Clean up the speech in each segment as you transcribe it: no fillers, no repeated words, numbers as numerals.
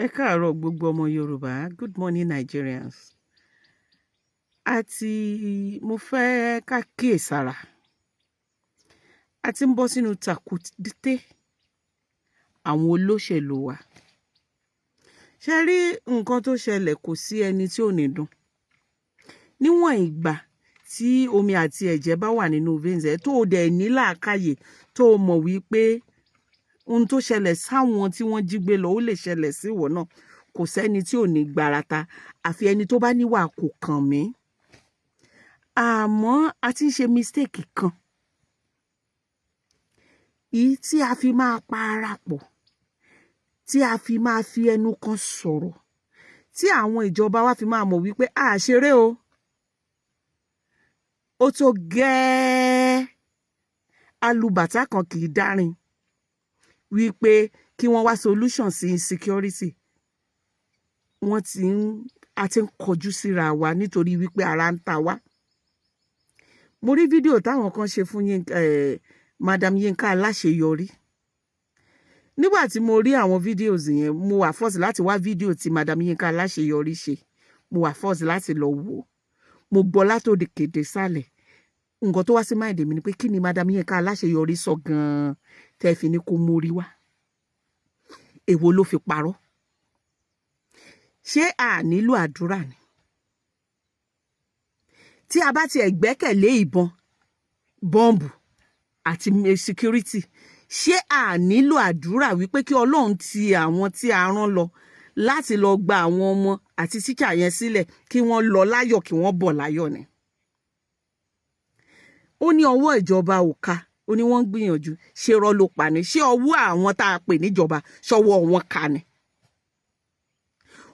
Ẹ káàárọ̀ gbogbo ọmọ Yorùbá. Good morning, Nigerians. Àti mo fẹ́ ká kíyèsára. A ti ń bọ́ sínú tàkúté àwọn olóṣèlú wa. Ṣé rí nǹkan tó ṣẹlẹ̀? Kò sí ẹni tí ò ní dùn. Níwọ̀n ìgbà tí omi àti ẹ̀jẹ̀ bá wà nínú veins ẹ̀, tó o dẹ̀ ní làákàyè, tó o mọ̀ wípé ohun tó ṣẹlẹ̀ sáwọn tí wọ́n jí gbé lọ, ó lè ṣẹlẹ̀ sí ìwọ náà, kò sẹ́ni tí ò ní gbarata, àfi ẹni tó bá níwà kò kàn mí. Àmọ́ a ti ń ṣe mistake kan yìí tí a fi máa pa ara pọ̀, tí a fi máa fi ẹnu kan sọ̀rọ̀, tí àwọn ìjọba wa fi máa mọ̀ wípé a ṣeré o. Ó tó gẹ́ẹ́, alùbàtà kan kì í dárin wípé kí wọ́n wá solution sí insecurity. Wọ́n ti ń a ti ń kọjú síra wa nítorí wípé ara ń ta wá. Mo rí fídíò táwọn kan ṣe fún Madam Yinka Aláṣeyọrí. Nígbà tí mo rí àwọn videos yẹn, mo wà force láti wá fídíò tí Madam Yinka Aláṣeyọrí ṣe. Mo wà force láti lọ wò. Mo gbọ́ látòdì kéde sálẹ̀. Nǹkan tó wá sí mind mi ni pé, kí ni Madam Yinka Aláṣeyọrí sọ gan-an tẹ́ fi ní kó mórí wá? Èwo ló fi parọ́? Ṣé a nílò àdúrà ni? Tí a bá tiẹ̀ gbẹ́kẹ̀lé ìbọn, bọ́ǹbù àti security, ṣé a nílò àdúrà wípé kí Ọlọ́run ti àwọn tí a rán lọ láti lọ gba àwọn ọmọ àti tíṣà yẹn sílẹ̀, kí wọ́n lọ láyọ̀, kí wọ́n bọ̀ láyọ̀ ni? Ó ní ọwọ́ ìjọba ò ká, ó ní wọ́n ń gbìyànjú. Ṣé rọ́ ló pa ni? Ṣé ọwọ́ àwọn tá a pè níjọba, ṣọwọ́ wọn ká ni?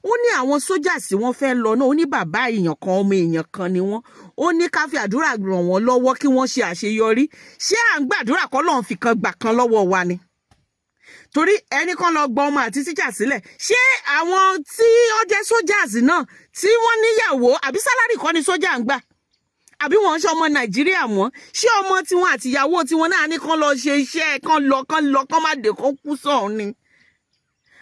Ó ní àwọn sójà tí wọ́n fẹ́ lọ náà, ó ní bàbá èèyàn kan, ọmọ èèyàn kan ni wọ́n. Ó ní ká fi àdúrà ràn wọ́n lọ́wọ́ kí wọ́n ṣe àṣeyọrí. Ṣé à ń gbàdúrà kọ́ lọ́n fi kan gbà kan lọ́wọ́ wa ni? Torí ẹnì kan lọ gbọ́ ọmọ àti tíṣà sílẹ̀, ṣé àwọn tí ó jẹ́ sójà náà tí wọ́n níyàwó, àbí salary kọ́ ni sójà ń gbà? Àbí wọ́n ń ṣe ọmọ Nàìjíríà mọ́? Ṣé ọmọ tiwọn àtìyàwó tiwọn náà ní kán lọ ṣe iṣẹ́, kán lọ, kán lọ, kán má dé, kán kú sọ̀hún ni?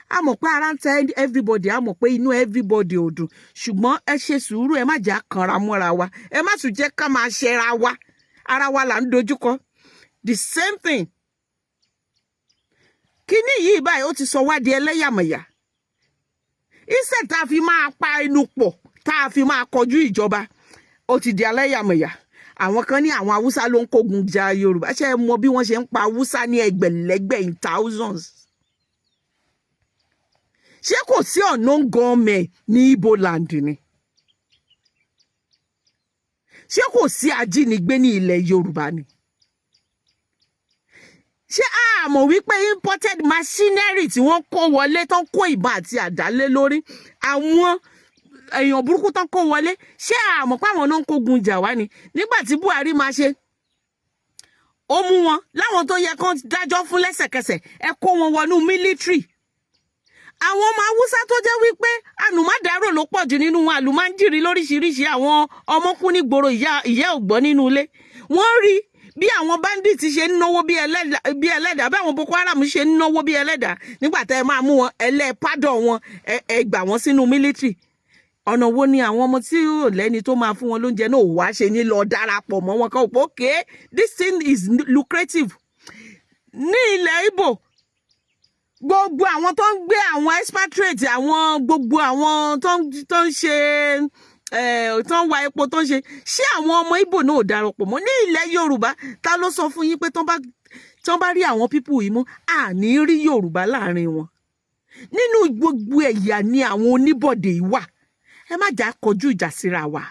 A mọ̀ pé ara ń ta everybody, a mọ̀ pé inú everybody ò dùn, ṣùgbọ́n ẹ ṣe sùúrù. Ẹ má jẹ́ àkànra mọ́ra wa, ẹ má tún jẹ́ ká máa ṣẹra wa. Ara wa là ń dojúkọ. The same thing, kíní yìí báyìí, ó ti sọ wá di ẹlẹ́yàmẹ̀yà. Instead tá a fi máa pa inú pọ̀, tá a fi máa kọjú ìjọba, ó ti di ẹlẹ́yàmẹ̀yà. Àwọn kan ní àwọn Haúsá ló ń kógun ja Yorùbá. Ṣé ẹ mọ bí wọ́n ṣe ń pa Haúsá ní ẹgbẹ̀lẹ́gbẹ̀, in thousands? Ṣé kò sí unknown gunmen ní Ibo land ni? Ṣé kò sí ajínigbé ní ilẹ̀ Yorùbá ni? Ṣé a mọ̀ wípé imported machinery tí wọ́n kó wọlé, tó ń kó ìbọn àti àdá lé lórí, àwọn èèyàn burúkú tó ń kó wọlé, ṣé a mọ̀ pé àwọn náà ń kógun jà wá ni? Nígbà tí Buhari máa ṣe, ó mú wọn láwọn tó yẹ kán dájọ́ fún lẹ́sẹ̀kẹsẹ̀, ẹ kó wọn wọnú military. Àwọn ọmọ Haúsá tó jẹ́ wípé ànùmádàrò ló pọ̀ jù nínú wọn, àlùmáńjìrì lóríṣiríṣi, àwọn ọmọkùnrin nígboro, ìyá ìyá ò gbọ́ nínú ilé, wọ́n rí bí àwọn bandits ṣe ń náwó bí ẹlẹ́dàá, bí àwọn Boko Haram ṣe ń náwó bí ẹlẹ́dàá. Nígbà tẹ́ ẹ máa mú wọn, ẹlẹ́ pardon wọn, ẹ gbà wọ́n sínú military. Ọ̀nà wo ni àwọn ọmọ tí ò lẹ́ni tó máa fún wọn lóúnjẹ náà wá ṣe ní lọ darapọ̀ mọ́ wọn? Kan pé okay, this thing is lucrative. Ní ilẹ̀ Ìgbò, gbogbo àwọn tó ń gbé, àwọn expatriate, àwọn gbogbo àwọn tó ń ṣe tó ń wa epo, tó ń ṣe, ṣé àwọn ọmọ Ìgbò náà ò darapọ̀ mọ́? Ní ilẹ̀ Yorùbá, ta ló sọ fún yín pé tó bá rí àwọn people yìí mú, àní rí Yorùbá láàrin wọn? Nínú gbogbo ẹ̀yà ni àwọn oníbọ̀dé yìí wà. Ẹ má jà kọjú ìjà síra wa.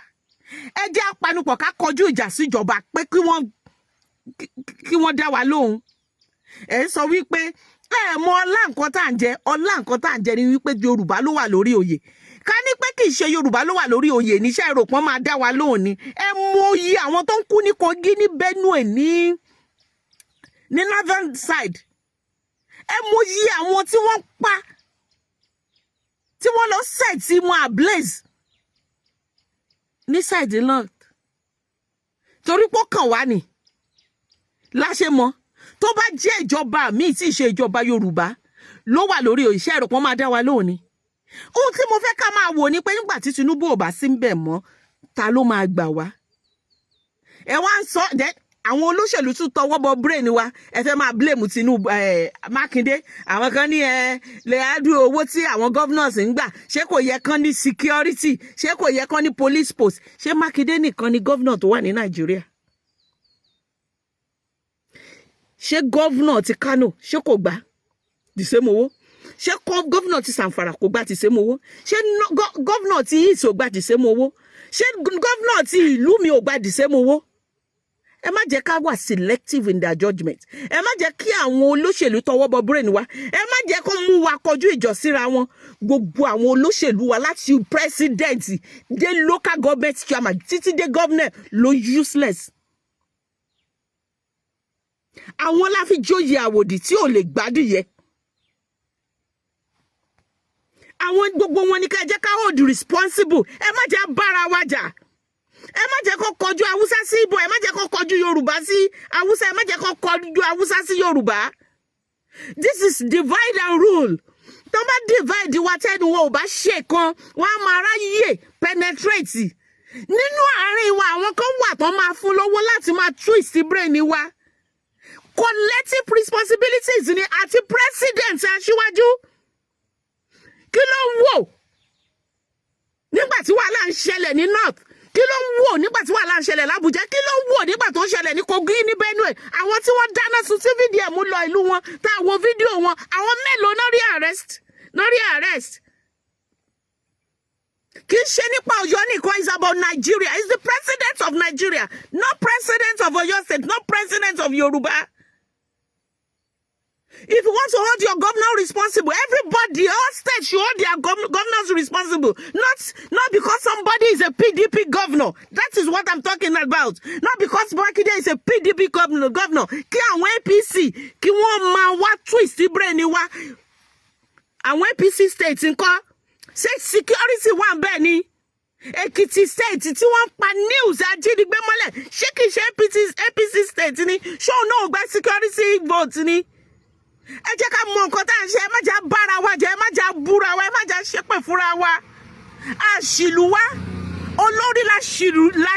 Ẹ jẹ́ apanupọ̀ ká kọjú ìjà síjọba pé kí wọ́n dá wa lóhùn. Ẹ ń sọ wípé ẹ mọ ọlá nǹkan tá à ń jẹ. Ọlá nǹkan tá à ń jẹ ni wípé Yorùbá ló wà lórí oyè. Ká ní pé kì í ṣe Yorùbá ló wà lórí oyè, níṣẹ́ èrò pọ́n máa dá wa lóhùn ni? Ẹ mọ iye àwọn tó ń kú ní Kogi, ní Benue, ní northern side. Ẹ mọ iye àwọn tí wọ́n pa, tí wọ́n lọ set wọn ablaze ní side north. Torí pé ó kàn wá ní láṣẹ mọ. Tó bá jẹ́ ìjọba míì tí ì ṣe ìjọba Yorùbá ló wà lórí òṣìṣẹ́, ẹ̀rọ pọ́n máa dá wa lóhùn ni. Ohun tí mo fẹ́ ká máa wò ni pé nígbà tí Tinubu ò bá sí ń bẹ̀ mọ́, ta ló máa gbà wá? Ẹ wá ń sọ then àwọn olóṣèlú tún tọwọ́ bọ brain wa. Ẹ fẹ́ máa blame Tinubu, ẹ Mákindé. Àwọn kan ní ẹ lè ádùn owó tí àwọn governors ń gbà, ṣé kò yẹ kán ní security? Ṣé kò yẹ kán ní police post? Ṣé Mákindé nìkan ni governor tó wà ní Nàìjíríà? Ṣé governor ti Kano, ṣé kò gbà the same owó? Ṣé governor ti Zamfara kò gbà the same owó? Ṣé governor ti East ò gbà the same owó? Ṣé governor ti ìlú mi ò gbà the same owó? Ẹ má jẹ́ ká wà selective in their judgement. Ẹ má jẹ́ kí àwọn olóṣèlú tọwọ́ bọ brain wa. Ẹ má jẹ́ kó mú wa kọjú ìjọ síra wọn. Gbogbo àwọn olóṣèlú wa, láti president dé local government chairman títí dé governor, ló useless. Àwọn la fi jóyè àwòdì tí ò lè gbádìyẹ. Àwọn gbogbo wọn ni ká jẹ́ ká hold responsible. Ẹ má jẹ́ bára wa jà. Ẹ má jẹ́ kó kọjú Haúsá sí Ìgbò. Ẹ má jẹ́ kó kọjú Yorùbá sí Haúsá. Ẹ má jẹ́ kó kọjú Haúsá sí Yorùbá. This is divide and rule. Tó bá divide wa, tẹ́nu wọn ò bá ṣe kan, wọ́n á máa ráyè penetrate nínú àárín wa. Àwọn kan wà tó máa fún lówó láti máa twist brain wa. Collective responsibilities ni àti president, aṣíwájú. Kí ló ń wò nígbà tí wàhálà ń ṣẹlẹ̀ ní north? Kí ló ń wò nígbà tí wàhálà ń ṣẹlẹ̀ l'Ábùjá? Kí ló ń wò nígbà tó ń ṣẹlẹ̀ ní Kogi, ní Benue? Àwọn tí wọ́n dáná sun tí fídíò mú lọ ìlú wọn, tá a wo fídíò wọn, àwọn mélòó náà rí arrest, náà rí arrest? Kì í ṣe nípa Ọ̀yọ́ nìkan, is about Nigeria. Is the president of Nigeria, not president of Oyo State, not president of Yoruba. If you want to hold your governor responsible, everybody, all states should hold their governors responsible. Not because somebody is a PDP governor. That is what I'm talking about. Not because Makinde is a PDP governor. Kí àwọn APC, kí wọ́n máa wá twist brain wa. Àwọn APC states ńkọ́? Ṣé security wà bẹ́ẹ̀ ni? Èkìtì State tí wọ́n pa news ajínigbé mọ́lẹ̀, ṣé kìí ṣe APC state ni? Ṣé òun náà gba security vote ni? Ẹ jẹ́ ká mọ nǹkan tá à ń ṣe. Ẹ má jẹ́ bára wa jẹ́, ẹ má jẹ́ búra wa, ẹ má jẹ́ ṣépè fúnra wa. Àṣìlú wa, olórí la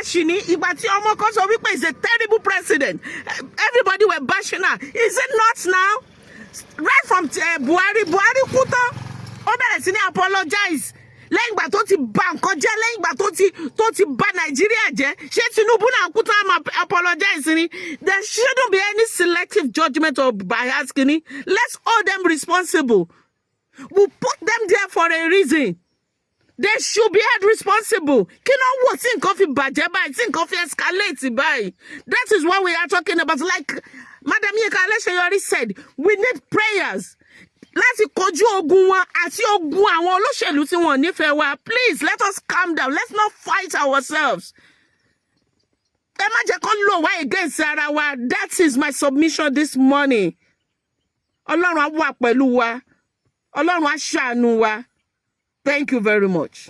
ṣì ní. Ìgbà tí ọmọ kan sọ wípé is a terrible president, everybody were bashing her. Is it not now? Right from Buhari, Buhari kú tán, ó bẹ̀rẹ̀ sí ní apologize lẹ́yìn ìgbà tó ti bà nǹkan jẹ́, lẹ́yìn ìgbà tó ti bà Nàìjíríà jẹ́. Ṣé Tinubu náà kú tán, á máa apologize ni? There shouldn't be any selective judgement or bias kini. Let's hold them responsible. We put them there for a reason. They should be held responsible. Kí ló ń wò tí nǹkan fi bàjẹ́ báyìí, tí nǹkan fi escalate báyìí? That is what we are talking about. Like Madam Yinka Aleseyori said, we need prayers láti kojú ogun wọn àti ogun àwọn olóṣèlú tí wọn ò nífẹ̀ẹ́ wa. Please, let us calm down. Let's not fight ourselves. Ẹ má jẹ́ kó lò wá against ara wa. That is my submission this morning. Ọlọ́run á wà pẹ̀lú wa. Ọlọ́run á ṣàánú wa. Thank you very much.